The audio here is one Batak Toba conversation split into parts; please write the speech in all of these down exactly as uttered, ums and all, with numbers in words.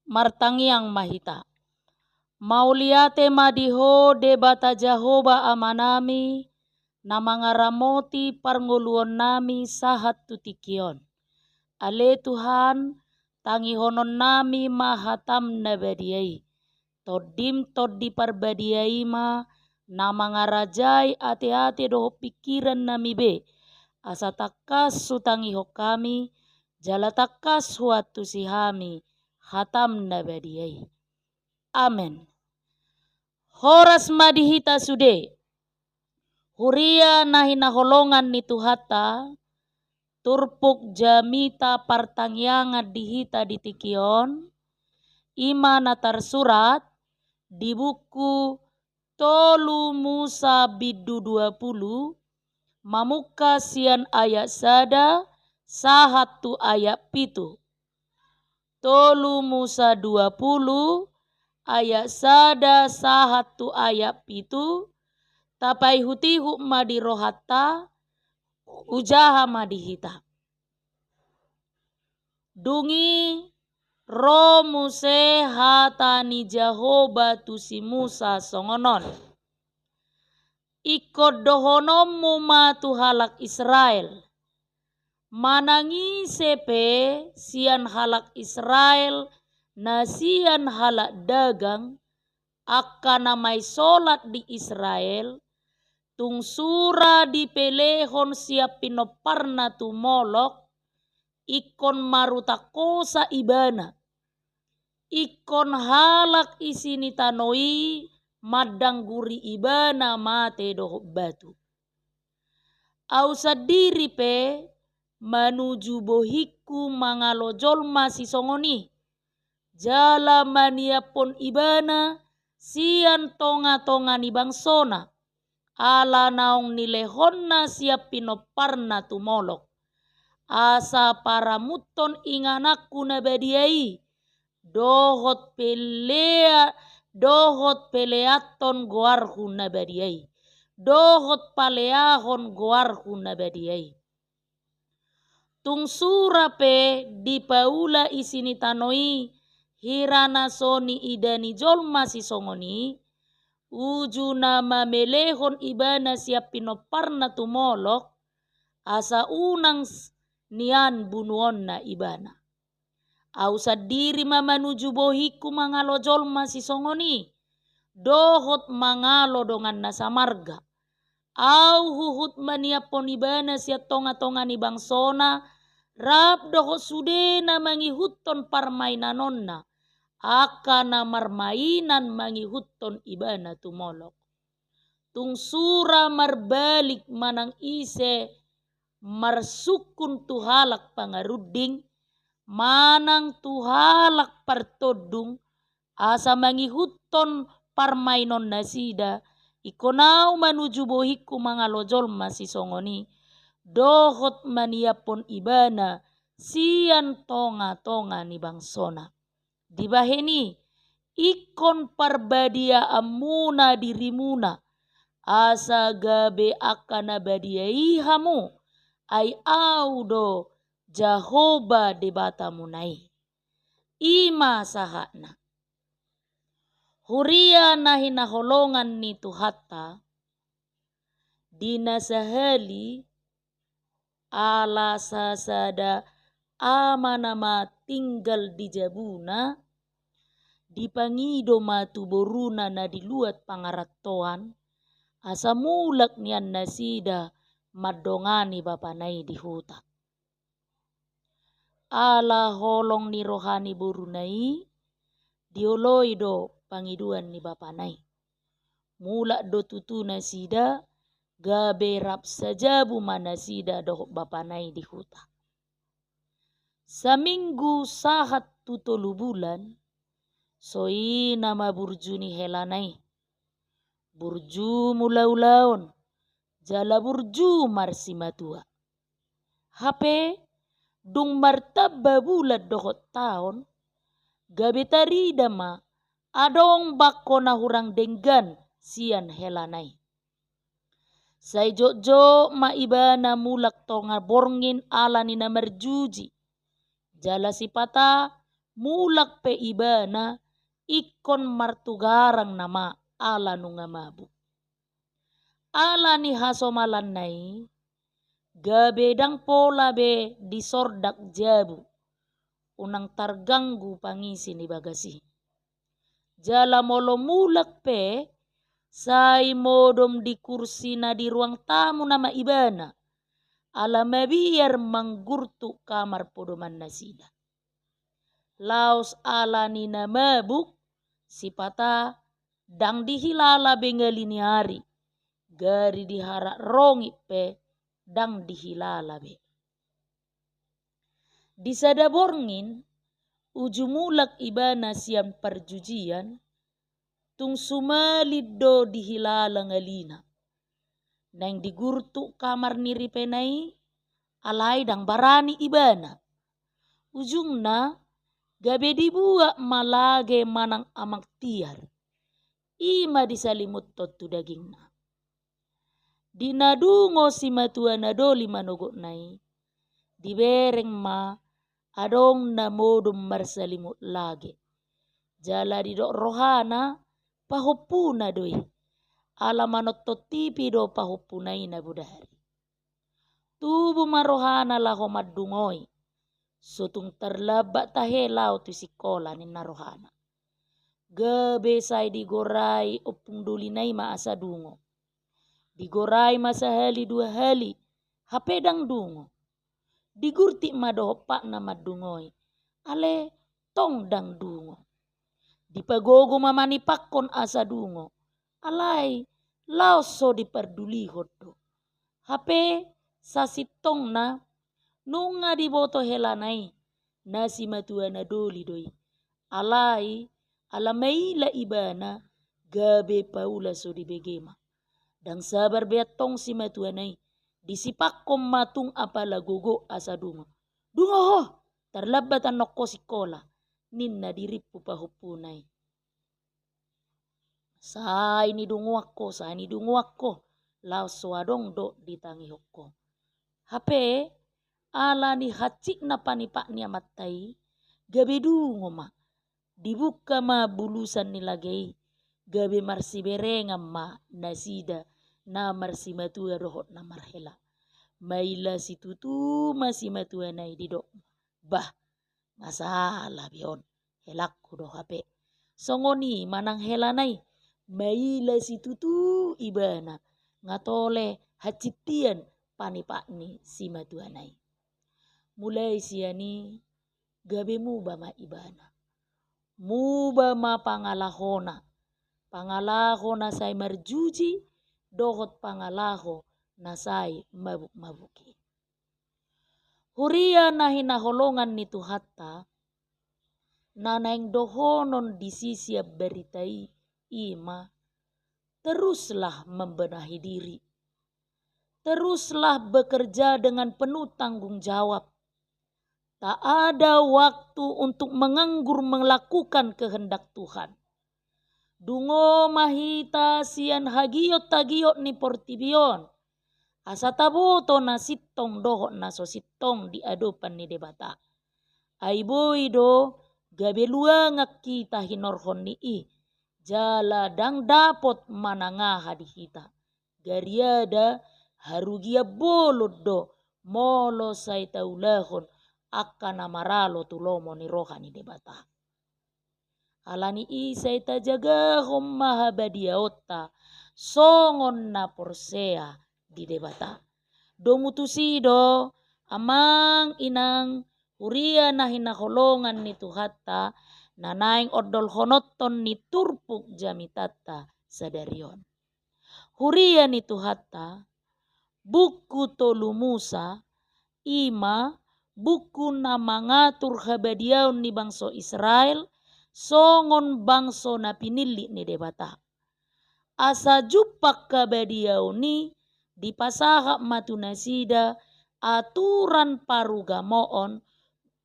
Martangiang ma hita. Mauliate ma di Ho Debata Jahowa Amanami, na mangaramoti parngoluonnami sahat tu tingki on. Ale Tuhan, tangihononnami ma hataM na badia i. TondiM Tondi Parbadia i ma na mangarajai ateate dohot pingkirannami be, asa tangkas hutangihon hami, jala tangkas huantusi hami hataM na badia i. Amen. Horas ma di hita sude. Huria na hinaholongan ni Tuhanta, turpuk jamita partangiangan di hita di tingki on, i ma na tarsurat di buku Tolu Musa bindu dua pulu, mamungka sian ayat sada sahat tu ayat pitu. Tolu Musa dua pulu, ayat sada sahat tu ayat pitu, tapaihutihut ma di rohanta, hujaha ma di hita. Dung i ro muse hata ni Jahowa tu si Musa songon on: Ingkon dohononmu ma tu halak Israel: Manang ise pe sian halak Israel na sian halak dagang, angka na maisolat di Israel, tung sura dipelehon sian pinomparna tu Molok, ingkon marutang hosa ibana. Ingkon halak isi ni tano i mandangguri ibana mate dohot batu. Ahu sandiri pe manuju bohingku mangalo jolma sisongon i, jala maniaphon ibana sian tongatonga ni bangsona, ala naung nilehonna sian pinomparna tu Molok, asa paramuthon ingananku na badia i, dohot pelea-, dohot peleanhon goarhu na badia i, dohot paleahon goarhu na badia i. Tung sura pe dipaula isi ni tano i hira na so niida ni jolma sisongon i, uju na mamelehon ibana sian pinomparna tu Molok, asa unang s-, nian bunuonna ibana. Ahu sandiri ma manuju bohingku mangalo jolma sisongon i, dohot mangalo donganna samarga. Ahu huhut maniaphon ibana sian tongatonga ni bangsona, rap dohot sude na mangihuthon parmainanonna, angka na marmainan mangihuthon ibana tu Molok. Tung sura marbalik manang ise marsungkun tu halak pangarunding, manang tu halak partondung, asa mangihuthon parmainonnasida, ingkon ahu manuju bohingku mangalo jolma sisongon i, dohot maniaphon ibana sian tongatonga ni bangsona. Dibahen i, ingkon parbadiaanmuna dirimuna, asa gabe angka na badia i hamu, ai ahu do Jahowa Debatamuna i. I ma sahatna. Huria na hinaholongan ni Tuhanta, di na sahali ala sasada ama nama tinggal di jabuna, dipangido ma tu boruna na di luat pangarantoan, asa mulak nian nasida mandongani bapana i di huta. Ala holong ni roha ni boruna i, dioloi do pangidoan ni bapana i. Mulak do tutu nasida, gabe rap sajabu ma nasida dohot bapana i di huta. Saminggu sahat tu tolu bulan, so i nama burju ni helana i. Burju mulaulaon, jala burju marsimatua. Hape, dung martamba bulan dohot taon, gabe tarida ma adong bangko na hurang denggan sian helana i. Sai jotjot ma ibana mulak tonga borngin ala ni na marjuji. Jala sipata mulak pe ibana ingkon martugarang nama ala nunga mabuk. Ala ni hasomalanna i, gabe ndang pola be disordak jabu, unang targanggu pangisi ni bagas i. Jala molo mulak pe, sai modom di kursi na di ruang tamu nama ibana, ala mabiar manggurtuk kamar podoman nasida. Laos ala ni na mabuk, sipata ndang dihilala be ngali ni ari, gari diharat rongit pe ndang dihilala be. Di sada borngin, uju mulak ibana sian parjujian, tung sumalin do dihilala ngalina. Naeng digurtuk kamar ni ripena i, alai ndang barani ibana. Ujungna, gabe dibuat ma lage manang amang tiar. I ma disalimuthon tu dagingna. Di na dungo simatua na doli manogotna i, dibereng ma adong na modom marsalimut lage. Jala didok rohana, pahompuna do i. Ala manonton tipi do pahompuna i na bodari. Tubu ma rohana laho mandungoi. So tung tarlambat tahe laho tu sikola, ninna rohana. Gabe sai digorai ompung dolina i ma asa dungo. Digorai ma sahali dua hali, hape ndang dungo. Digurtik ma dohot patna mandungoi, alai tong ndang dungo. Dipagogo ma manipakhon asa dungo, alai laos so dipardulihon do. Hape sasintongna nunga diboto helana i, na simatua na doli do i. Alai, ala maila ibana, gabe paula so dibege ma. Ndang sabar be antong simatuana i, disipakhon ma tung apala gogo asa dungo. Dungo ho, tarlambat annon ho sikola, ninna dirimpu pahompuna i. Sai nidungoan ho, sai nidungoan ho, laos so adong do ditangihon ho. Hape, ala ni hansikna panipak ni amanta i, gabe dungo ma. Dibuka ma bulusan ni lage i, gabe marsiberengan ma nasida na marsimatua dohot na marhela. Maila situtu ma simatuana i didok. Bah, nga sala be on, helangku do hape. Songon i ma nang helana i, maila situtu ibana, nga tole hansintian panipak ni simatuana i. Mulai sian i, gabe muba ma ibana. Muba ma pangalahona. Pangalaho na sai marjuji, dohot pangalaho na sai mabuk-mabuk i. Huria na hinaholongan ni Tuhanta, na naeng dohonon di sisian barita i, i ma, teruslah membenahi diri. Teruslah bekerja dengan penuh tanggung jawab. Tak ada waktu untuk menganggur melakukan kehendak Tuhan. Dungo ma hita sian hagiot-hagiot ni portibi on, asa taboto na sintong dohot na so sintong di adopan ni Debata. Ai boi do gabe luangan hita hinorhon ni i, jala ndang dapot manang aha di hita. Gariada harugian bolon do molo sai taulahon angka na maralo tu lomo ni roha ni Debata. Ala ni i sai tajagahon ma habadiaonta songon na porsea di Debata. Domu tusi do, amang inang, huria na hinaholongan ni Tuhanta, na naeng ondolhononton ni turpuk jamitanta sadari on. Huria ni Tuhanta, buku tolu Musa, i ma buku na mangatur habadiaon ni bangso Israel, songon bangso na pinillit ni Debata. Asa jumpang habadiaon i dipasahat ma tu nasida aturan parugamoon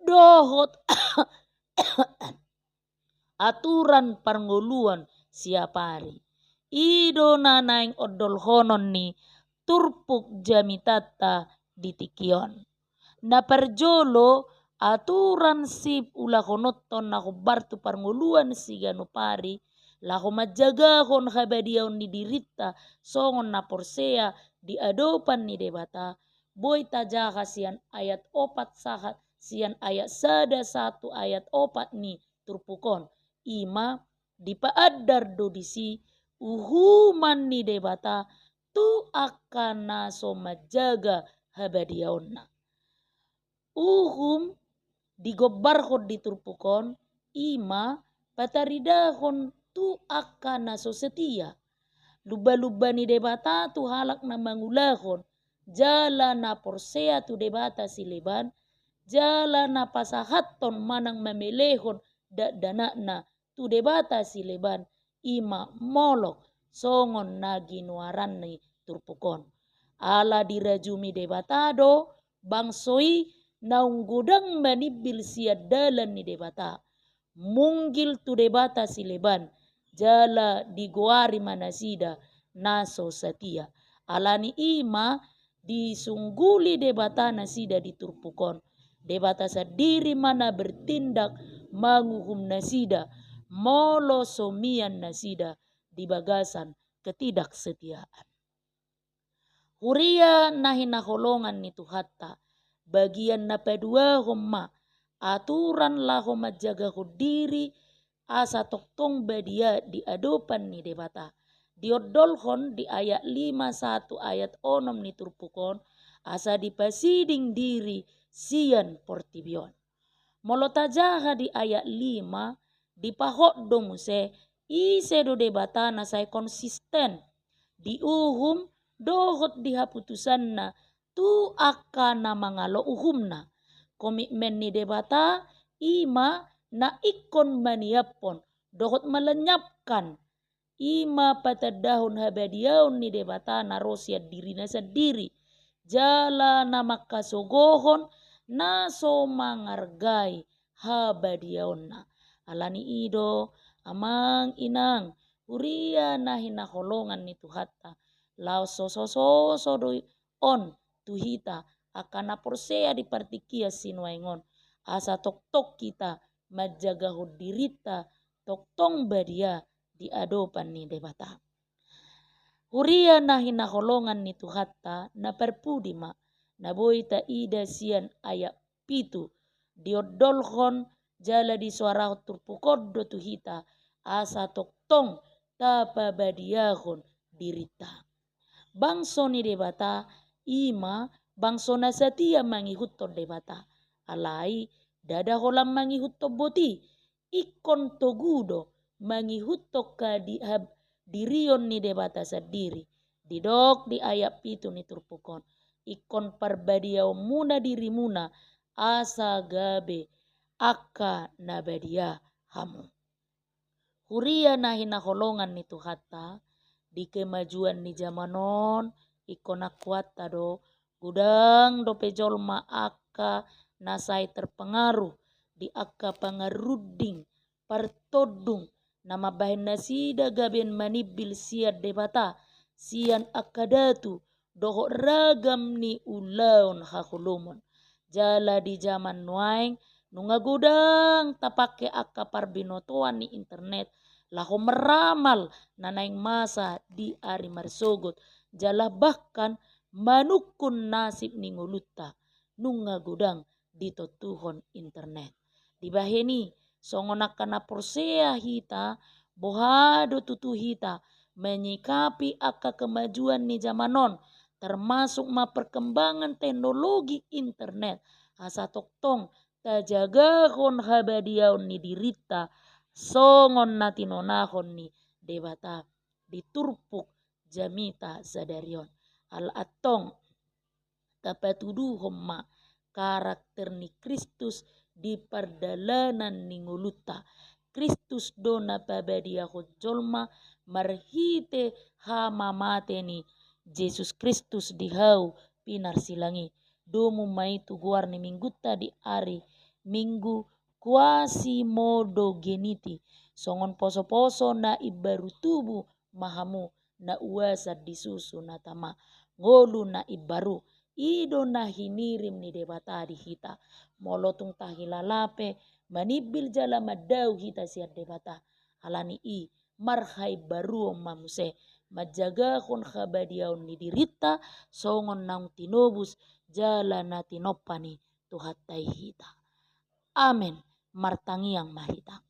dohot aturan parngoluon siapari. I do na naeng ondolhonon ni turpuk jamitanta di tingki on. Na parjolo aturan siulahononta na hombar tu parngoluan siganup ari, laho manjagahon habadiaon ni dirinta songon na porsea di adopan ni Debata, boi tajaha sian ayat opat sahat, sian ayat sada sahat tu ayat opat ni turpuk on, i ma dipaandar do disi uhuman ni Debata tu angka na so manjaga habadiaonna. Uhum digombarhon di turpuk on, i ma pataridahon tu angka na so setia. Lumba-lumba ni Debata tu halak na mangulahon, jala na porsea tu debata sileban, jala na pasahathon manang mamelehon dakdanakna tu debata sileban, i ma Molok, songon na ginoaran ni turpuk on. Ala dirajumi Debata do bangso i naung godang manimbil sian dalan ni Debata, munggil tu debata sileban, jala digoari ma nasida na so setia. Alani i ma disungguli Debata nasida di turpuk on. Debata sandiri ma na bertindak manguhum nasida, molo so mian nasida di bagasan ketidaksetiaan. Huria na hinaholongan ni Tuhanta, bagian na paduahon ma aturan laho manjagahon diri asa tongtong badia di adopan ni Debata. Diondolhon di ayat lima sahat tu ayat onom ni turpuk on, asa dipasiding diri sian portibi on. Molo tajaha di ayat lima, dipahot do muse, ise do Debata na sai konsisten di uhum dohot di haputusanna tu angka na mangalo uhumna. Komitmen ni Debata i ma na ingkon maniaphon dohot malenyapkan, i ma patandahon habadiaon ni Debata na ro sian dirina sandiri, jala na mangkasogohon na so mangargai habadiaonna. Alani i do, amang inang, huria na hinaholongan ni Tuhanta, laos so sososo do on tu hita angka na porsea di partingkian sinuaeng on, asa tongtong hita manjagahon dirinta tongtong badia di adopan ni Debata. Huria na hinaholongan ni Tuhanta, na parpudi ma, na boi taida sian ayat pitu, diondolhon jala disoarahon turpuk on do tu hita, asa tongtong tapabadiahon dirinta. Bangso ni Debata i ma bangso na satia mangihuthon Debata. Alai ndada holan mangihuthon boti, ingkon togu do mangihuthon kadi-, hab-, dirion ni Debata sandiri. Didok di ayat pitu ni turpuk on, ingkon parbadiaonmuna dirimuna asa gabe angka na badia hamu. Huria na hinaholongan ni Tuhanta, di kemajuan ni jaman on, ingkon akuanta do, godang dope jolma angka na sai terpengaruh di angka pangarunding, partondung, na mambahen nasida gabe manimbil sian Debata, sian angka datu, dohot ragam ni ulaon haholomon. Jala di jaman nuaeng, nunga godang tapangke angka parbinotoan ni internet, laho meramal na naeng masa di ari marsogot, jala bahkan manungkun nasib ni ngolunta, nunga godang ditontuhon internet. Dibahen i, songon angka na porsea hita, boha do tutu hita menyikapi angka kemajuan ni jaman on, termasuk ma perkembangan teknologi internet, asa tongtong tajagahon habadiaon ni dirinta, songon na tinonahon ni Debata di turpuk jamita sadari on. Ala antong, tapatuduhon ma karakter ni Kristus di pardalanan ni ngolunta. Kristus do na pabadiahon jolma marhite hamamate ni Jesus Kristus di hau pinarsilang i. Domu ma i tu goar ni minggunta di ari Minggu Quasimodogeniti, songon posoposo na imbaru tubu ma hamu, na uasan di susu na tama, ngolu na imbaru, I do na hinirim ni Debata di hita. Molo tung tahilala pe, manimbil jala mandao hita sian Debata. Ala ni i, marhaimbaruon ma muse, manjagahon habadiaon ni dirinta, songon naung tinobus jala na tinompa ni Tuhanta i hita. Amen. Martangiang ma hita.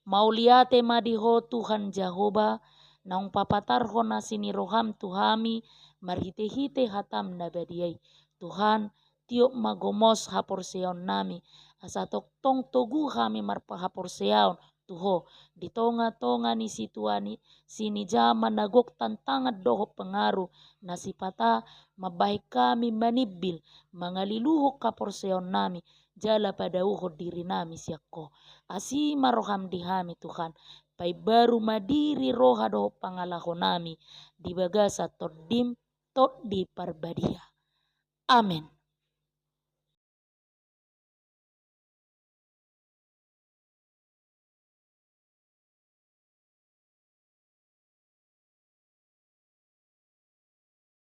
Mauliate ma di Ho Tuhan Jahowa, naung papatarhon asi ni roham tu hami, marhitehite hatam na badia i. Tuhan, tiop ma gomos haporseaonnami, asa tongtong togu hami marhaporseaon tu Ho, di tongatonga ni situasi, si ni jaman na gok tantangan dohot pengaruh, na sipata mambahen hami manimbil, mangaliluhon haporseaonnami, jala padaohon dirinami sian Ho. Asi ma roham di hami Tuhan, paimbaru ma diri, roha dohot pangalahonami, di bagasan Tondim, Tondi Parbadia. Amen.